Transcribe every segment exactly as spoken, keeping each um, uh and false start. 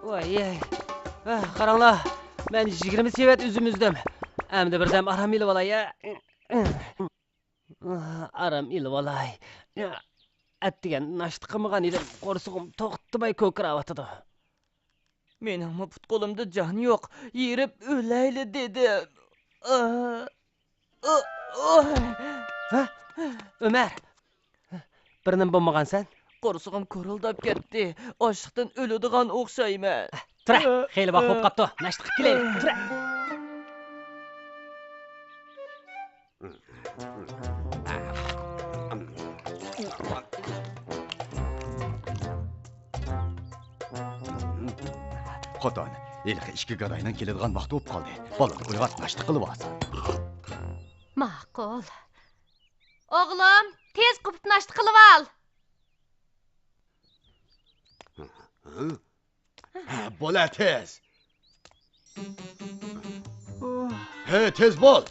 ۋاي، ئاھ، قاراڭلار، مەن يىگىرمە سېۋەت ئۈزۈم ئۈزدۈم. ئەمدى بىردەم ئارام ئېلىۋالاي. ئارام ئېلىۋالاي. ئەتىگەن ناشتا قىلمىغان ئىدىم، قورسىقىم توختىماي كوكىراۋاتىدۇ. مېنىڭمۇ پۇت-قولۇمدا جان يوق، ھېرىپ ئۆلەيلى دېدىم. ئا، ئا، ئا. ھە؟ ئۆمەر! بىر نېمە بولمىغانسەن؟ قورسىقىم كورۇلداپ كەتتى. ئاچلىقتىن ئۆلىدىغان ئوخشايمەن. تۇرە، خېلى ۋاق بولۇپ قاپتۇ. ناشتا قىلىپ كېلەيلى. تۇرە. خوتۇن، ھېلىقى ئىككى گاداينىڭ كېلىدىغان ۋاقتى بولۇپ قالدى. بالىنى ئويغات، ناشتا قىلىۋالسۇن. ماقۇل. ئوغلۇم، تېز قوپۇپ ناشتا قىلىۋال. ھە، بول، ھە، تېز. ھە، تېز بول.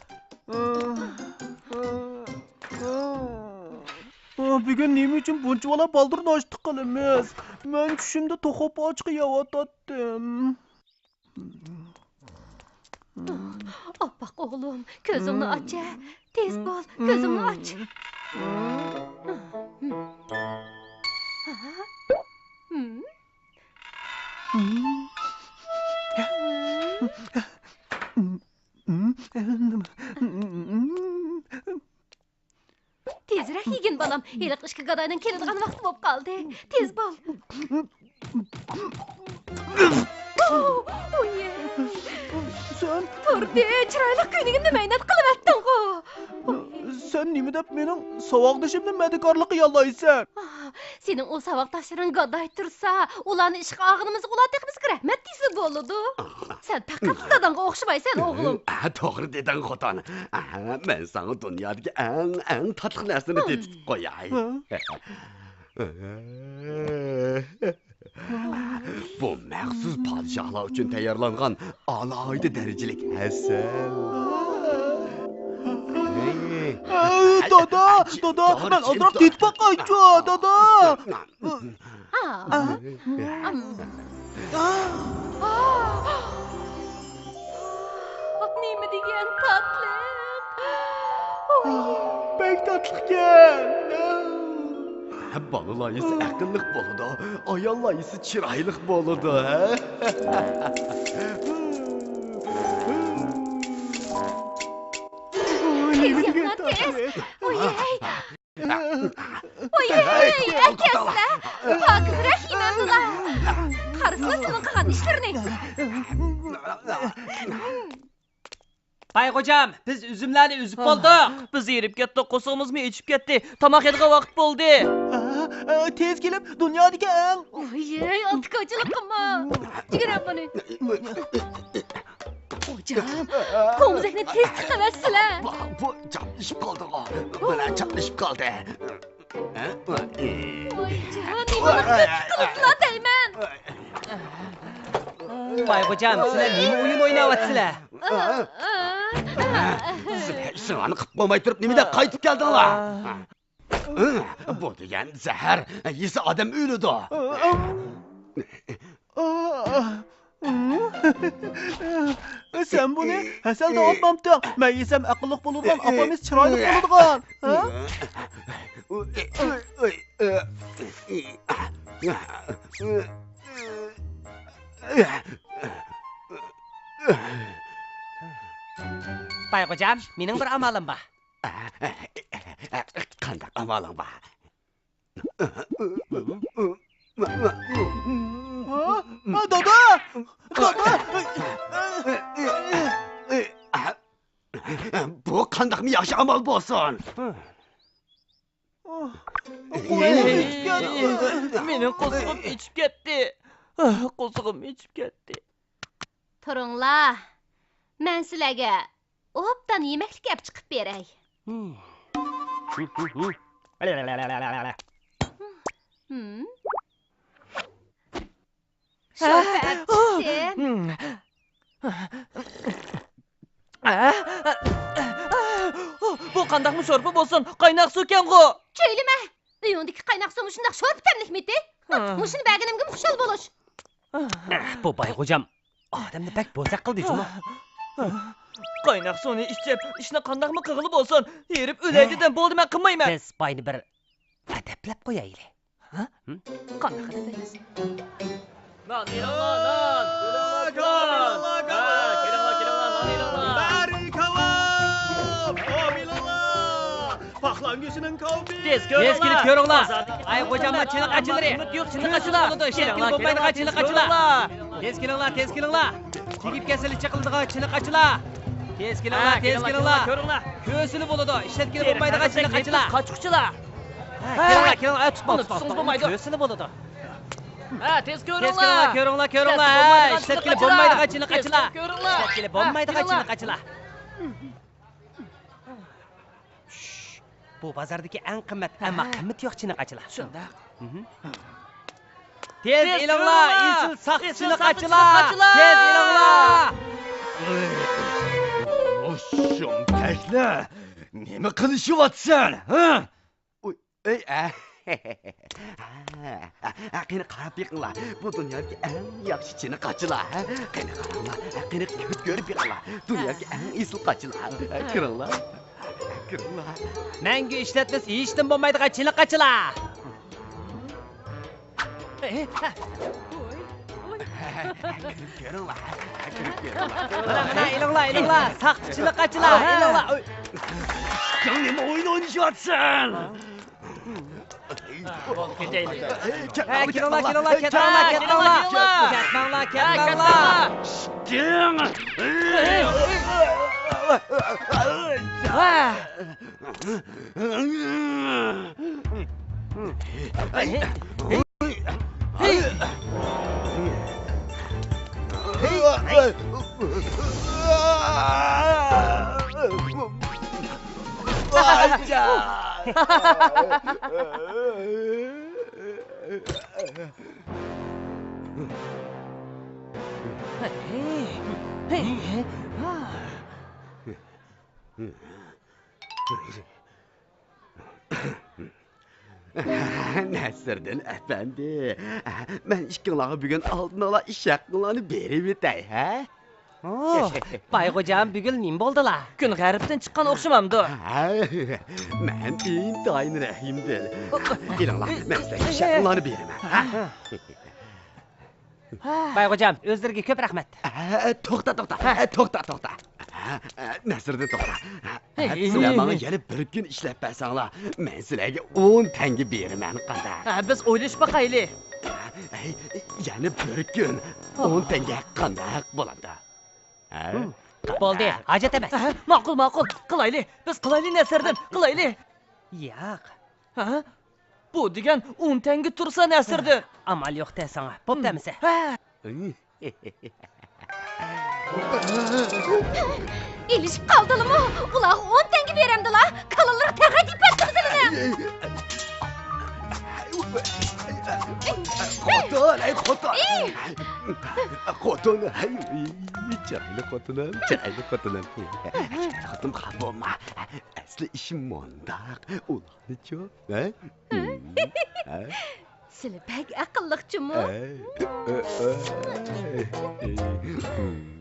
بۈگۈن نېمە ئۈچۈن بۇنچىۋالا بالدۇر ناشتا قىلىمىز؟ مەن چۈشۈمدە توخۇ پوچىقى يەۋاتاتتىم. ئاپپاق ئوغلۇم، كۆزۈڭنى ئاچ-ە. تېز بول، كۆزۈڭنى ئاچ. تېزرەك يېگىن، بالام. ھېلىقى ئىككى گاداينىڭ كېلىدىغان ۋاقتى بولۇپ قالدى. تېز بول. ئوي. سەن تۇردى، چىرايلىق كۆينىگىمنى مەينەت قىلىۋەتتىڭغۇ. سەن نېمە دەپ مېنىڭ ساۋاقدىشىمنى مەدىكارلىققا ياللايسەن؟ ئاھ، سېنىڭ ئۇ ساۋاقداشلىرىڭ گاداي تۇرسا، ئۇلارنى ئىشقا ئالغىنىمىزغا ئۇلار تېخى بىزگە رەھمەت دېسە بولىدۇ. سەن پەقەت داداڭغا ئوخشىمايسەن، ئوغلۇم. ھە، توغرا دېدىڭ، خوتۇن. ھە، مەن ساڭا دۇنيادىكى ئەڭ، ئەڭ تاتلىق نەرسىنى تېتىتىپ قوياي. بۇ مەخسۇس پادىشاھلار ئۈچۈن تەييارلانغان ئالاھىدە دەرىجىلىك ھەسەل. دادا، دادا، مەن ئازراق تېتىپ باقايچۇ، دادا. نېمە دېگەن تاتلىق. بەك تاتلىقكەن. بالىلار يېسە ئەقىللىق بولىدۇ، ئاياللار يېسە چىرايلىق بولىدۇ، ھە؟ نېمە دېگەن تاتلىق. ۋاي، ئەكەلسىلە! پاكىزراق يېمەمدىلا! قارىسىلا سېنىڭ قىلغان ئىشلىرىنى! باي خوجام، بىز ئۈزۈملەرنى ئۈزۈپ بولدۇق. بىز ھېرىپ كەتتۇق، قورسىقىمىزمۇ ئېچىپ كەتتى. تاماق يەيدىغان ۋاقىت بولدى. تېز كېلىپ، دۇنيادىكى ئەڭ... ۋاي، ئاتىكاجىلىق قىلما. جىگىرە بۇنى. خوجام، كوڭزەكنى تېز تىقىۋەتسىلە. بۇ چاپلىشىپ قالدىغۇ. بۇلار چاپلىشىپ قالدى. ۋايجان، نېمىلىق قىلدىلا دەيمەن. باي خوجام، سىلەر نېمە ئويۇن ئويناۋاتىسىلەر؟ سىلەر ئىشىڭلارنى قىلىپ بولماي تۇرۇپ نېمە دەپ قايتىپ كەلدىڭلار؟ بۇ دېگەن زەھەر، يېسە ئادەم ئۆلىدۇ. سەن بۇنى ھەسەل دەۋاتمامتىڭ؟ مەن يېسەم ئەقىللىق بولىدىغان، ئاپام يېسە چىرايلىق بولىدىغان. ھە؟ باي خوجام، مېنىڭ بىر ئامالىم بار. قانداق ئامالىڭ بار؟ ھە؟ دادا! دادا! بۇ قانداقمۇ ياخشى ئامال بولسۇن؟ مېنىڭ قورسىقىم ئېچىپ كەتتى. قورسىقىم ئېچىپ كەتتى. تۇرۇڭلار، مەن سىلەرگە ئوبدان يېمەكلىك ئەپ چىقىپ بېرەي. شورپا ئەپ چىقتىم. بۇ قانداقمۇ شورپا بولسۇن، قايناق سۇكەنغۇ! چۆيلىمە! ئۆيۈڭدىكى قايناق سۇ مۇشۇنداق شورپا تەملىكمىتى؟ ھە، مۇشۇنى بەرگىنىمگىمۇ خۇشال بولۇش. ئەھ، بۇ بايغوجام ئادەمنى بەك بوزەك قىلدى جۇمۇ. قايناق سۇنى ئىچىپ، ئىشنى قانداقمۇ قىلغىلى بولسۇن، ھېرىپ ئۆلەي دېدىم، بولدى، مەن قىلمايمەن. بىز باينى بىر ئەدەپلەپ قويايلى. ھە؟ ھىم؟ قانداق ئەدەپلەيمىز؟ نان ئېلىڭلار، نان! كېلىڭلار، كېلىڭلار! ھە، كېلىڭلار، كېلىڭلار، نان ئېلىڭلار! بەرى كاۋاپ! قوم ئېلىڭلار! پاقلان گۆشىنىڭ كاۋىپى! تېز كېلىپ كۆرۈڭلار! ئاي، غوجاملار، چېنىقاچىلىرى! يوق، چېنىقاچىلار! كۆسىلى بولىدۇ، ئىشلەتكىلى بولمايدىغان چېنىقاچىلار! تېز كېلىڭلار، تېز كېلىڭلار! تېگىپ كەتسىلا چېقىلىدىغان چېنىقاچىلار! تېز كېلىڭلار، تېز كېلىڭلار! كۆرۈڭلار! كۆسىلى بولىدۇ، ئىشلەتكىلى بولمايدىغان چېنىقاچىلار! قاچقۇچىلار! ھە، كېلىڭلار، كېلىڭلار، ئە، تۇتماڭ، تۇتماڭ، تۇتماڭ، كۆسىلى بولىدۇ. ھە، تېز كۆرۈڭلار! تېز كېلىڭلار، كۆرۈڭلار، كۆرۈڭلار! ھە، ئىشلەتكىلى بولمايدىغان چېنىقاچىلار! تېز كۆرۈڭلار! ئىشلەتكىلى بولمايدىغان چېنىقاچىلار! شش، بۇ بازاردىكى ئەڭ قىممەت، ئەمما قىممىتى يوق چېنىقاچىلار. شۇنداق. مھم. تېز ئېلىڭلار، ئېسىل ساختا چېنىقاچىلار! تېز ئېلىڭلار! ئوشۇم تەشلا! نېمە قىلىشىۋاتىسەن، ھە؟ ئۇي، ئەي، ئە. ھە، قېنى قاراپ بېقىڭلار. بۇ دۇنيادىكى ئەڭ ياخشى چېنىقاچىلار، ھە؟ قېنى قاراڭلار، قېنى كۆرۈپ، كۆرۈپ بېقىڭلار. دۇنيادىكى ئەڭ ئېسىل قاچىلار. كىرىڭلار. كىرىڭلار. مەڭگۈ ئىشلەتمىسە ھېچنېمە بولمايدىغان چېنىقاچىلار. كۆرۈپ كۆرۈڭلار. كۆرۈپ كۆرۈڭلار. مانا، مانا، ئېلىڭلار، ئېلىڭلار. ساختا چېنىقاچىلار. ئېلىڭلار. سەن نېمە ئويۇن ئوينىشىۋاتىسەن؟ ھە، كېلىڭلار، كېلىڭلار، كەتمەڭلار، كەتمەڭلار. كەتمەڭلار، كەتمەڭلار. نەسىردىن ئەپەندى، مەن ئىككىڭلارغا بۈگۈن ئالدىنئالا ئىش ھەققىڭلارنى بېرىۋېتەي، ھە؟ ئوھ، بايغوجام، بۈگۈن نېمە بولدىلا؟ كۈن غەربتىن چىققان ئوخشىمامدۇ؟ ھە، مەن ئىنتايىن رەھىمدىل. ئېلىڭلار، مەن سىلەرگە ئىش ھەققىڭلارنى بېرىمەن، ھە؟ بايغوجام، ئۆزلىرىگە كۆپ رەھمەت. ئە، توختا، توختا، ئە، توختا، توختا. ئە، ئە، نەسىردىن توختا. ئە، سىلەر ماڭا يەنە بىر كۈن ئىشلەپ بەرسەڭلار، مەن سىلەرگە ئون تەڭگە بېرىمەن، قانداق؟ ھە، بىز ئويلىشىپ باقايلى. ئەي، يەنە بىر كۈن ئون تەڭگە قانداق بولامدۇ؟ ھە؟ بولدى، ھاجەت ئەمەس. ھە، ماقۇل، ماقۇل، قىلايلى، بىز قىلايلى، نەسىردىن، قىلايلى. ياق. ھە؟ بۇ دېگەن ئون تەڭگە تۇرسا، نەسىردىن. ئامال يوق-دە ساڭا، بوپتۇ ئەمىسە. ھە. ئېلىشىپ قالدىلىمۇ؟ ئۇلارغا ئون تەڭگە بېرەمدىلا؟ كالىلىرىغا تەڭ يېتىپ بەرسىمۇ سىلىنىڭ؟ خوتۇن، ئەي خوتۇن! خوتۇن، ھەي، چىرايلىق خوتۇنۇم، چىرايلىق خوتۇنۇم. چىرايلىق خوتۇنۇم، خاپا بولما. ئەسلى ئىشىم مۇنداق. ئۇلارنىچۇ؟ ھە؟ ھە؟ سىلى بەك ئەقىللىق جۇمۇ. ئەي، ئە، ئە، ئەي.